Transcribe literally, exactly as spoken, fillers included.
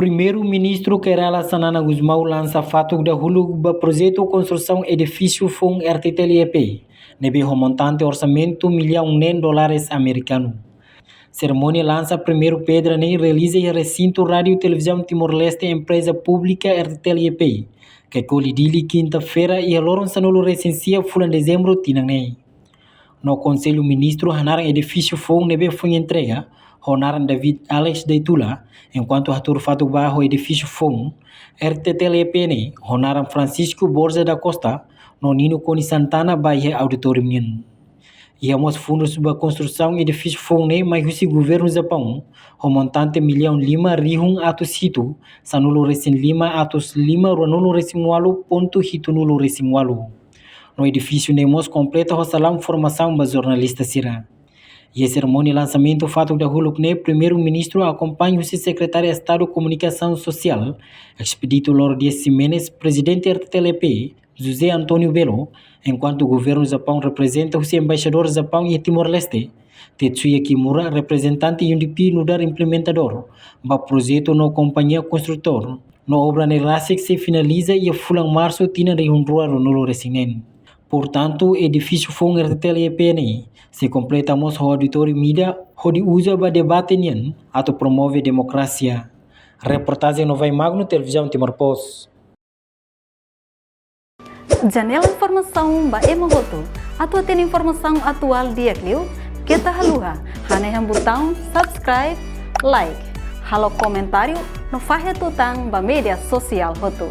Primeiru-Ministru Kay Rala Xanana Gusmão lansa fatuk dahuluk ba projetu konstrusaun edifísiu foun R T T L E P, ne'ebé ho montante orsamentu millaun neen dólares amerikanu. Serimónia lansa primeiru pedra ne'e realiza iha resintu Rádiu Televizaun Timor-Leste, Empreza Públika R T T L E P, Caicoli, Dili, kinta-feira, iha loron sanulu-resin-sia fulan Dezembru tinan ne'e. No Konsellu Ministru hanaran edifísiu foun ne'ebé foin entrega, ho naran David Alex Daitula, enkuantu hatuur fatuk ba ho edifísiu foun R T T L E P ne'e, ho naran Francisco Borja da Costa no Nino Coni Santana ba iha auditóriu nian. Iha mós fundus ba konstrusaun edifísiu foun ne'e mai husi Governu Japaun, ho montante millaun lima rihun atus hitu, sanulu-resin-lima atus lima, ruanulu-resin-ualu pontu hitunulu-resin-ualu. No edifísiu ne'e mós kompleta ho salaun formasaun ba jornalista sira. Iha serimónia lansamentu fatuk dahuluk ne'e, Primeiru-Ministru akompaña husi Sekretáriu Estadu Komunikasaun Sosiál, Expedito Lourdes Ximenes, Prezidente R T T L E P, José António Belo, enkuantu Governu Japaun reprezenta husi Embaixadór Japaun iha Timor-Leste, Tetsuya Kimura, reprezentante U N D P nu'udar implementadór ba projetu no kompañia konstrutór, no obra ne'e rasik sei finaliza iha fulan Marsu tinan rihun rua ruanulu-resin-neen. Portantu, edifísiu foun R T T L E P ne'e sei kompleta mós ho auditóriu ida hodi uza ba debate nian atu promove demokrasia. Reportajen Novai Magno, Televizaun Timor Post. Janela informasaun ba ema hotu. Atu hatene informasaun atuál di'ak liu, keta haluha hanehan butaun subscribe, like, halo komentáriu no fahe tutan ba média sosiál hotu.